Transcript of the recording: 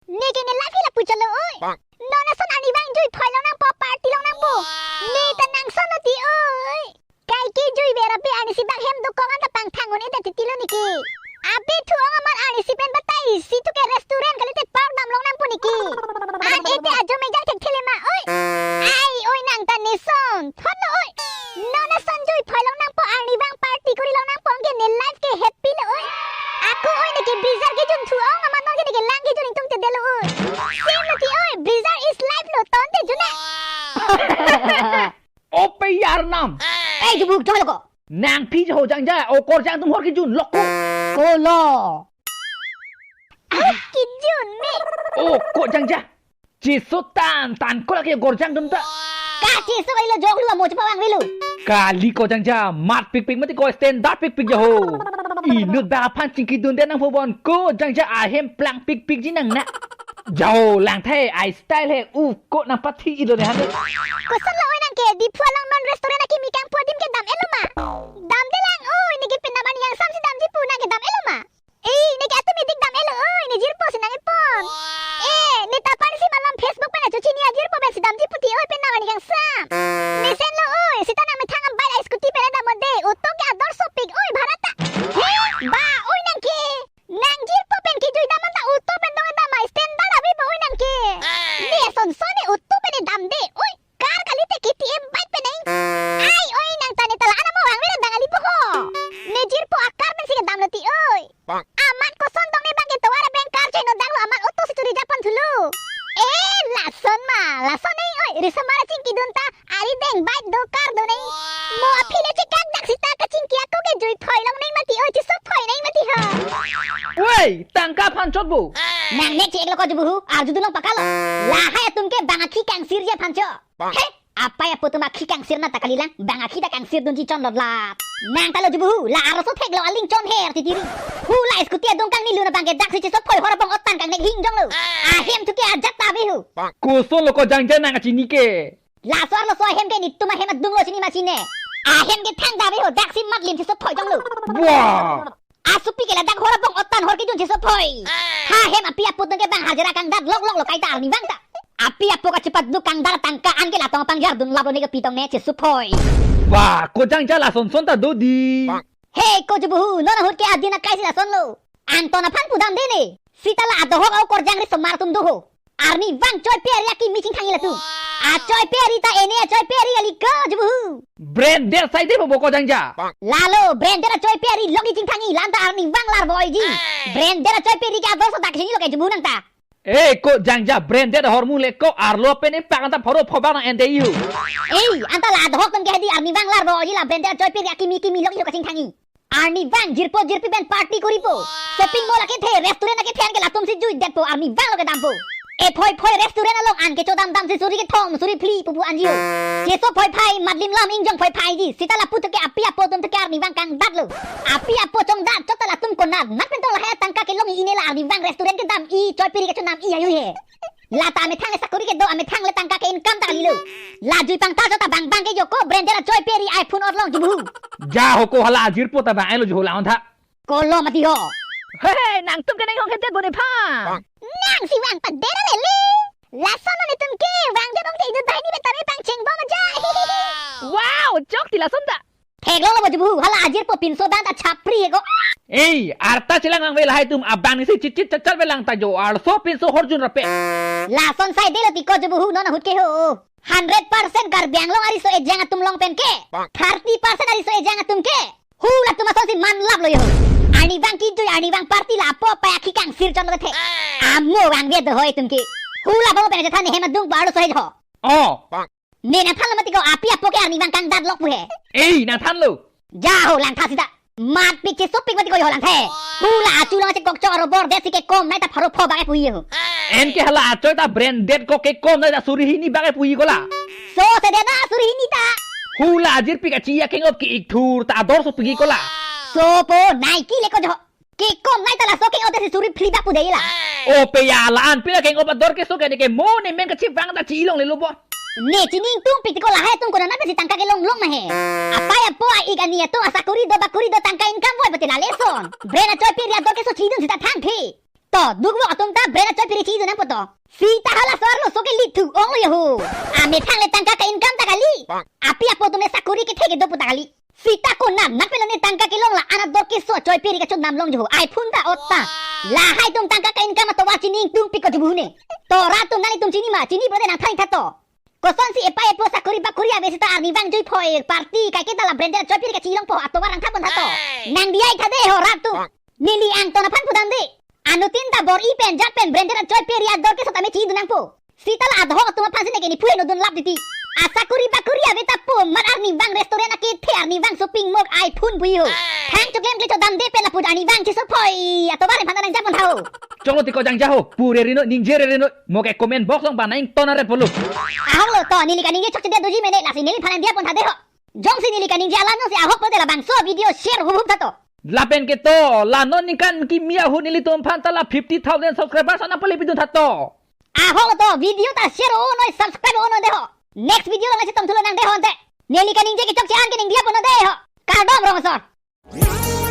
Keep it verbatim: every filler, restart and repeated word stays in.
Neke ne live ke lapu chotlo oi. Non ason arnivang jui phoi long nangpo, party long nangpo. Ne ta nangson lo ti oi. Kaike jui vera pe arnisi bang hem dokok anta pangthang un-e det titilo neke. Abe thu ong amat arnisi pen batai si thu ke restaurant kalite park dam long nangpo neke. An ete ajo mejang thekthele ma oi. Ai oi nang ta neson. Thotlo oi. Non ason jui phoi long nangpo, arnivang party kori long nangpo, anke ne life ke happy lo oi. Ako oi neke Brizar kejun thu ong amat non ke neke lang kejun ingtungte detlo oi. Same lo ti oi, Brizar is life lo, tonte jun na. Ope yarnam. Ei, jubu, jong lo ko. Nangphi jo jangja, o korjang atum hor kejun lok ko. Kolo. Ah, kejun me. O ko jangja. Cheso tan, tan ko lake korjang atum ta. Ka cheso kali lo, jok lu amo chepa vangvelo. Kali ko jangja, mat pikpik mati ko standard pikpik jo ho. Inut bang aphan chingki dunde nangpo bon ko jangja, ahem plang pikpik ji nang na. Jo lang the, ai style he, u ko nangpathi ido ne hane. Koson lo oi nangke, Diphu along non restaurant akimi kangpu adim ke dam-et lo ma? Damde lang oi, neke penap arni kangsam si damji pu nangke dam-et lo ma? Ei, neke atum idik dam-et lo oi, ne jirpo si nang-epon. Eh, ne ta parsi malom Facebook pen achochini ajirpo pensi damji pu ti oi, penap arni kangsam. Mesen lo oi, sita nangmethang abai a scooty pen damnon de, auto ke ador sopik oi, bhara ta. He, ba oi nangke. Nang jirpo pen kejui dam anta auto pen dong dam ma, standard ave ba oi nangke. Ne ason son ne auto pen damde oi, car kalite K T M bike pen nang. Ai oi nang ta ne ta la-an amo vangve dang ali po ho. Ne jirpo a car pensi kedam lo ti oi. Amat koson dong ne bang ke tovar abang car choi no dang lo, amat auto si churi japan thulo. Eh, lason ma, lason nang oi, riso mara chingki dun ta. Ari deng bike do car do nang. Mo aphi le chekak dak sita kachingki ako kejui phoi long nang mati oi, cheso phoi nang mati ho. Woi, tangka aphan chot bo. Nang nek chek lo ko jubu hu, arju dun long pakalo. Lahai atum ke bang akhi kangsir ji aphan cho. He, apai apo atum akhi kangsir na ta kali lang, bang akhi ta kangsir dunji chon lot lap. Nang ta lo jubu hu, la arloso thek lo aling chon her titiri. Hu la scooty adung kangni lu na bang ke dak si cheso phoi hor abong otan kangnek hing jong lo. Ahem thu ke ajat ta ave hu. Koson lo ko jangja nang kachini ke. Laso arloso ahem ke netum ahem adung lo chini ma chine. Ahem ke thang dave ho, dak si mat lim cheso phoi jong lo. Wah. Asupi ke ladak hor abong otan hor kejun cheso phoi. Ha hem api apo atum ke bang hajira kangdat lok lok lo kaita arnivang ta. Api apo kachepaduk kangdat tangka an ke latong pangjar dun lap lo ne ke pitong ne cheso phoi. Wah, ko jangja lason son ta do di. He ko jubu hu, non ahut ke adin akai si lason lo. Anton aphan pudam de ne. Sita la adohok au korjang riso mar atum do ho. Arnivang choi pe ari akimi chingthang-i latum. A choi pe ari ta ene a choi pe ari kali ko jubu hu. Branded sai de bo ko jangja. Lalo, branded a choi pe ari longji chingthang-i, la anta arnivang lar voi ji. Branded a choi pe ari ke ador so dak sini lo ke jubu nang ta. Eh, ko jangja branded ahormu le ko arlo pen epak anta pharo phobang nang ende yu. Eh, anta la adohok atum ke hedi arnivang lar voi ji la branded a choi pe ari akimi kimi longji ho kachingthang-i. Arnivang jirpo jirpi pen party koripo. Shopping mall akethe, restaurant akethe an ke latum si jui detpo, arnivang lo kedampo. E phoi phoi restaurant along an kecho dam dam si suri kethom, suri phli pupu anji ho. Cheso phoi phai, mat lim lam ingjong phoi phai ji. Sita lapu thu ke api apo atum thu ke arnivang kangdat lo. Api apo chongdat chot ta latum konat. Mat pen tong lahai tangka kelong-i ne la arnivang restaurant kedam-i, choi pe ari kachonam-i ayu he. La ta amethang sakuri kedo, amethang le tangka ke income ta kali lo. La jui pangtal chot ta bang bang ke jo ko branded a choi pe ari iPhone orlong jubu hu. Ja ho ko hala ajirpo ta bang ai lo jo la on tha. Kolo mati ho. He he, nangtum ke nang hong hedet bo nephan. Nang si vang padet lele. Lason non netum ke vangdet ong te inut banghini pen tame pangcheng bom aja. Wow, chok ti lason ta. Theklong lo bo jubu hu, hala ajirpo pinso dan ta chapri he ko. Ei, arta chelang vangve lahai atum, abang ni si chit chit chat chat velang ta jo, arloso pinso horjun rape. Lason sai de lo ti ko jubu hu, non ahut ke ho. Hundred percent Karbi Anglong ariso ejang atum long pen ke thirty percent ariso ejang atum ke. Hu latum ason si man lap lo yo. Arnivang kijui, arnivang party la apo apai akhi kangsir chon lo kethe. Amo vangve do hoi atum ke. Hu la bo pen chethan hem adung ba arloso he ho. Oh. Ne nangthan lo mati ko api apo ke arnivang kangdat lok pu he. Ei, nangthan lo. Ja ho langtha sita. Mat pik chesopik mati ko yo langthe. Hu la achu long chekok chok aro bor det si kekom nai ta pharo pho bang ke pu ho. Anke hala achoi ta branded ko kekom nai ta suri hini bang ke pu ko la. So se de na suri hini ta. Hu la ajirpi kachi akeng op ke-ik thur ta ador sopik ko la. So po Nike le ko jo. Kekom nai ta laso keng-op si suri phli bak pu de la. O pe ya la an pila keng-op ador ke so ke de ke mo ne men kachevang ta chi long le lo bo. Ne chini ingtungpik tiko lahai atum konat pensi tangka kelong long ma he. Apei apo a-ik ani atum asakuri do bakuri do tangka income voi pati lale son. Brand achoipi ri ador keso chidun sita thangthe. To, dukvok atum ta brand achoipi ri chidun nangpo to. Sita hala so-arlo so ke lithu onglo ya ho. Amethang le tangka ke-income ta kali. Apei apo atum le sakuri kethe kedo pu ta kali. Sita konat nat pelo ne tangka kelong la-an ador keso achoipi ri kachondam long jo ho. iPhone ta ot ta. Lahai atum tangka ke-income atovar chini ingtungpik ko jubu ne. To rat atum nanglitum chini ma, chini pulote nangthan tha to. Kosonsi epei epo sakuri bakuri ave sita arnivang juiphoi party kaiketa la branded achoipi ri kachelongpo atovar nangthan pon tha to. Nangdiya ik tha de ho rat atum. Neli angton aphan pudam de. Anuttin ta bor-i pen jat pen branded achoipi ri ador keso tame chidun nangpo. Sita la adhohok atum aphansi neke nephu heno dunlap titi. Asakuri bakuri ave ta pu mat arnivang restaurant akethe arnivang shopping mall iPhone bui ho. Thang choklem kle chodam de pen lapu arnivang chesophoi atovar aphan ta nangjapon tha ho. Choklo tiko jangja ho, pure rino, ningje re rino, mo ke comment box along banai ington are polo. Ahoklo to, neli kaningje chokche de doji mene, lasi neliphan nangdiya pon tha de ho. Jongsi neli kaningje alam jongsi ahok pulote labangso video share hup hup tha to. Lapen ke to, la non ningkan kimi ahut nelitum aphan ta la fifty thousand subscribers ana pale pidun tha to. Ahoklo to, video ta share o noi, subscribe o noi de ho. Next video along chetong thulo nang de ho ante. Neli kaningje kechokche an ke ningdiya pon de ho. Kardom rong asor.